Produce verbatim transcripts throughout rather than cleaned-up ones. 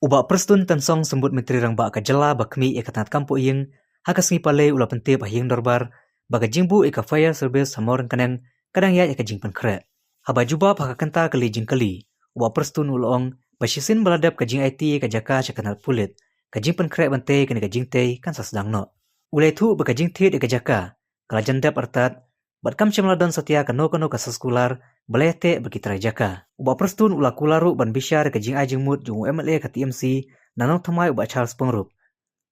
U Bah Prestone Tynsong, Symbud Myntri Rangbah ka jylla ba khmih ïa ka tnat kam poh ïing, ha ka sngi Palei u la pyntip ha ïing dorbar ba ka jingbuh ïa ka fire service ha Mawryngkneng ka dang ïaid ïa ka jingpynkhreh. Haba jubab ha ka kynta kali jingkylli, u Bah Prestone u la ong ba shisien ba la dep ka jingaiti ïa ka jaka sha ka tnat pulit, ka jingpynkhreh ban tei kane ka jingtei kan sa sdang noh. U la ïathuh ba ka jingthied ïa ka jaka ka la jan dep artat, bad kam shym la don satia kano kano ka soskular ba la ïateh bad ki trai jaka. U Bah Prestone u la kular ruh ban bishar ïa ka jingai jingmut jong u M L A ka T M C na nongthymmai u Bah Charles Pyngrope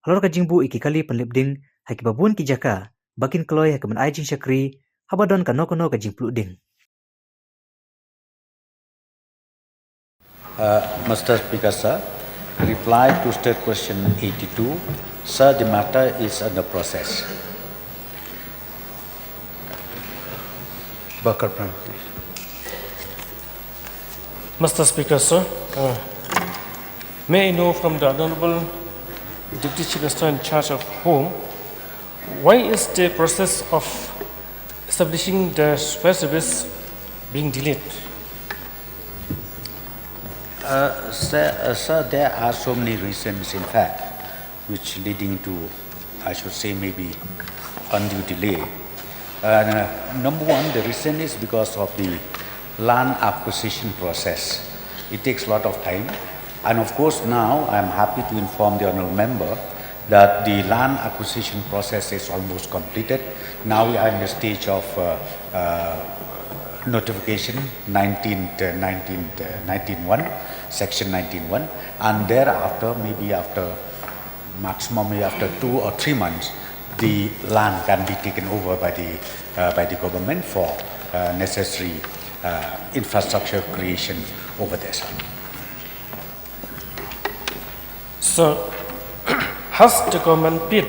halor ka jingbuh ïa ki kali pynlip ding ha kiba bun ki jaka ba kin kloi ha ka ban ai jingshakri haba don kano kano ka jingpluh ding. Uh, Mister Speaker, sir, reply to state question eighty-two. Sir, the matter is under process. Bakar Prem, please. Mister Speaker, sir, uh, may I know from the Honorable Deputy Chief Minister in charge of Home, why is the process of establishing the fire service being delayed? Uh, sir, uh, sir, there are so many reasons, in fact, which leading to, I should say, maybe undue delay. Uh, number one, the reason is because of the land acquisition process. It takes a lot of time. And of course, now I'm happy to inform the Honorable Member that the land acquisition process is almost completed. Now we are in the stage of uh, uh, notification, nineteenth, uh, nineteenth, uh, nineteen one, section nineteen one, and thereafter, maybe after, maximum maybe after two or three months, the land can be taken over by the, uh, by the government for uh, necessary uh, infrastructure creation over there, sir. So, has the government paid